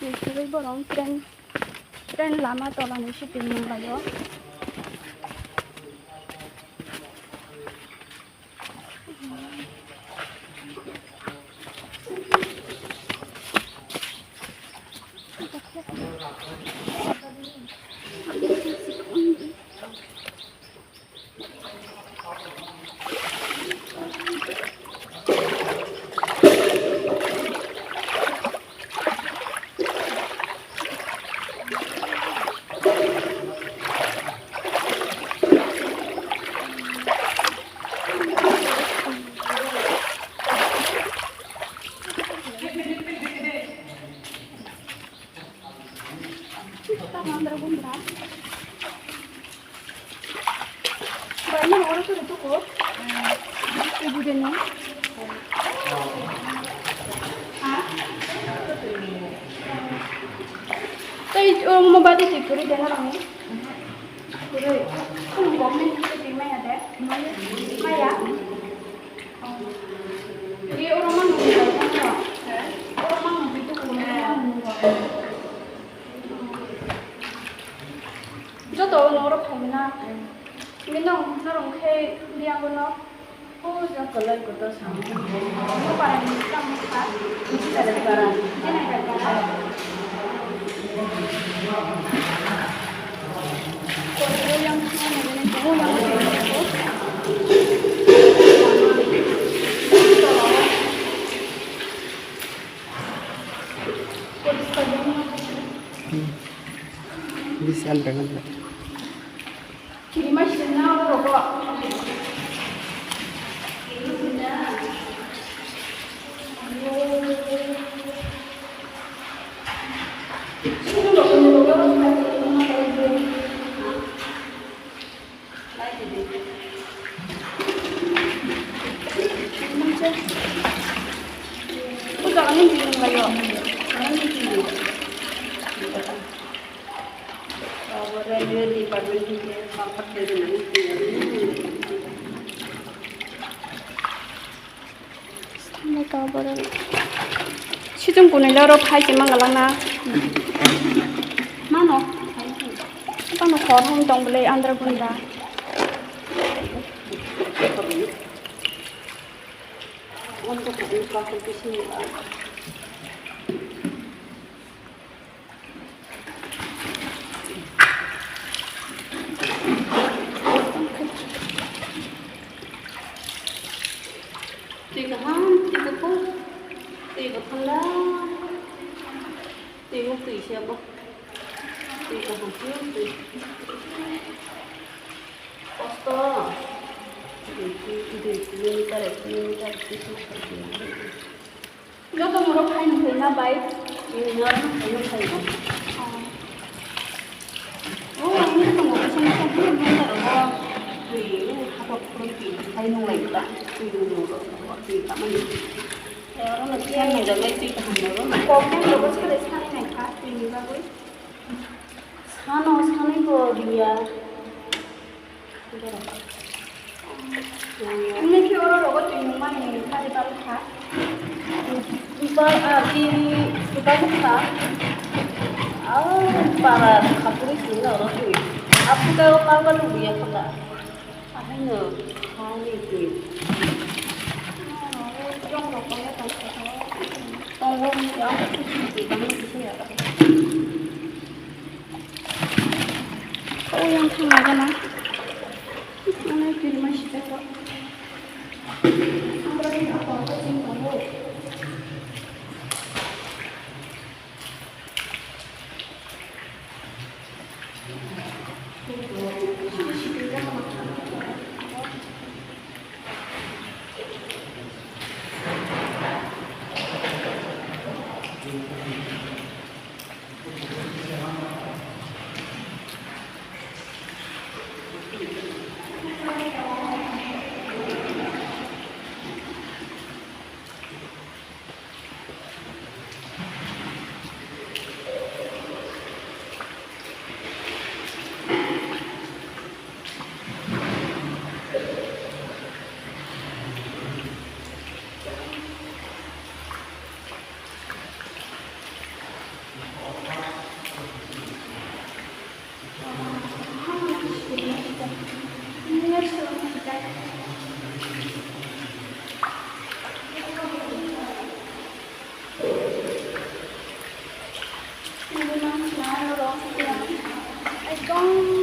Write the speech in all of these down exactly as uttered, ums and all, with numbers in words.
Twi kwrwi borok train, train lama tolani shooting nung laio. Bai, mano oro tuli tuku. Ibu dene. Ha? Tei, o, mo badi tui puri dene rong ni. Puri. Kung bok ni tui maya de. Maya. Ye, oro mano. Oro mano tui tuku. Joto norok phaimina. Bini norok khe biyango no. O joto lai kotor samo. Mo para ni tamo kha. Ni tare para. Jene ka para. Ko yang kha ne ne ko yang ko. Ko sa yang. Bisan dengan. Kirima sina oro rogo. Puja kami bilang kayo. Kami bilang. Abo railway department hwnkhe bangkha khe rwnani. Sijong kunui le oro phai se mangalak na. Mano. Mano hor hwn tong bwlai andra gundra. Twi kaham, twi buphur, twi bo thanda, twi muk twi se bo, twi kaham, twi muk twi. Kosto, dui kilometer, ek kilometer, twi kilometer. Joto norok hai nung khaina bai. Norok hai nung khaina. Oh. Oh, ang nung tongo, bisa nung tongo, nung tongo. Twi, hatok khurui twi, hai nung lai ta. Twi nung nung rok, twi ta mani. Oro no siya nung da lai twi kaham da ro. Kok nung rok sa de sa nai kha, twi ni bagwi. Sano, sanai bo riya. Wngkhe oro rogo twi nungmani kari balkha. Bal, ah, tini balkha. Ah, para khapuri sini oro twi. Aphuru kal balu buya kota. Ahaino khani twi. Tongo ya. O yang thangma gana. Ano kiri ma sita ko. Ang berani apa apa sih kamu?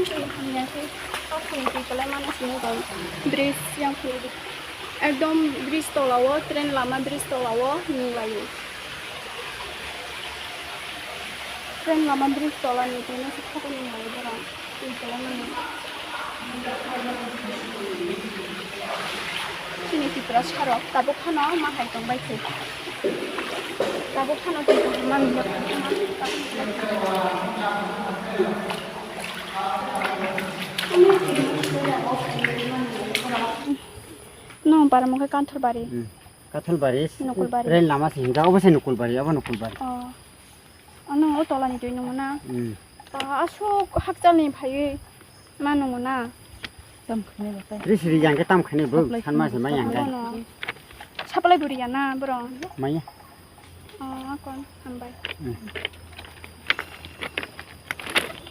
Hamya khe, o khini twi kwlai mano sini tong. Bridge yang khini di. Ekdom bridge tola o, train lama bridge tola o nung lai o. Train lama bridge tola ni twi no se khokoi nung lai o borok. Twi kwlai mano. Chini Tiprasa rok tabuk phano ma hai tong bai se. Tabuk phano twi kwlai mano. Nwng para mokhe Kanthor bari. Hmm. Kathal bari. Nukul bari. Rail lama se hinjak, obo se Nukul bari, obo Nukul bari. Oh. Ano o tola ni twi nungo na. Hmm. Ah, aswk hakchal ni phaiwi ma nungo na. Tam khani batai. Ri siri yang ke tam khani bo, Supply san ma se ma yang kai. Bono. Supply buri ya na bro. Maya. Oh, akon, hambai. Hmm.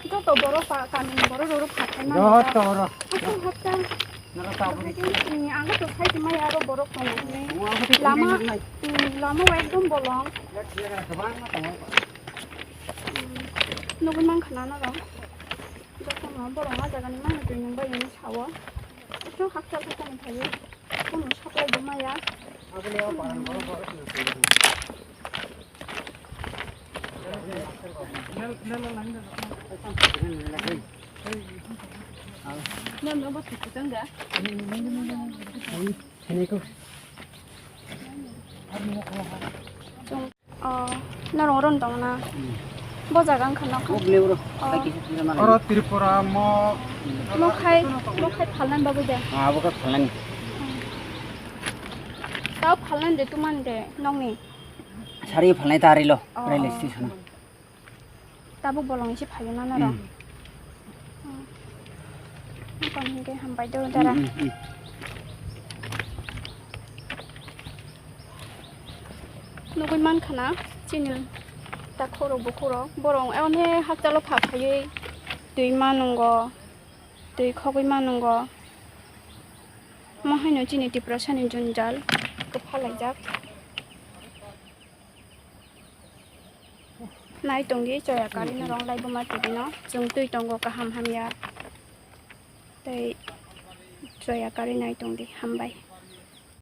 Joto borok pa, kami ni borok rok phatai mano. Joto borok. Hakchal, hakchal. Noro ta buri. Ang to sai mai aro borok tongo. Lama, hmm, lama o ekdom bolong. Hmm, nugwi mankha na norok. Jotono borok ah jaga ni mangno twi nung bai hwnwi sao. Ekdom hakchal hakchal ni phaiwi. Kunu supply bo maya. Oh, norok oro tong na. Hmm. Bo jaga wngkha nok. Bo bwlai oro. Oh. Oro Tripura mo. Mo khai, mo khai phalnani bagwi de. Ah, abo khe phalnani. Tao phalnani de, tumani de, nokni. Sari phalnai ta rilo, oh, railway station. Tabuk bolong isi phaio na norok. Hmm. Hmm. Kon hingke hambai do dara. Hmm, hmm, hmm. Nugui mankha na chini takhuk rok bukhuk rok borok one hakchalo pha phaiwi twi ma nungo, twi khogwi ma nungo. Mo haino chini Tiprasani jwnjal kwpha laijak. Nai tongdi choya kari norok laibuma twi no. Chwng twi tongo kaham hamya. Tei choya kari nai tongdi, hambai.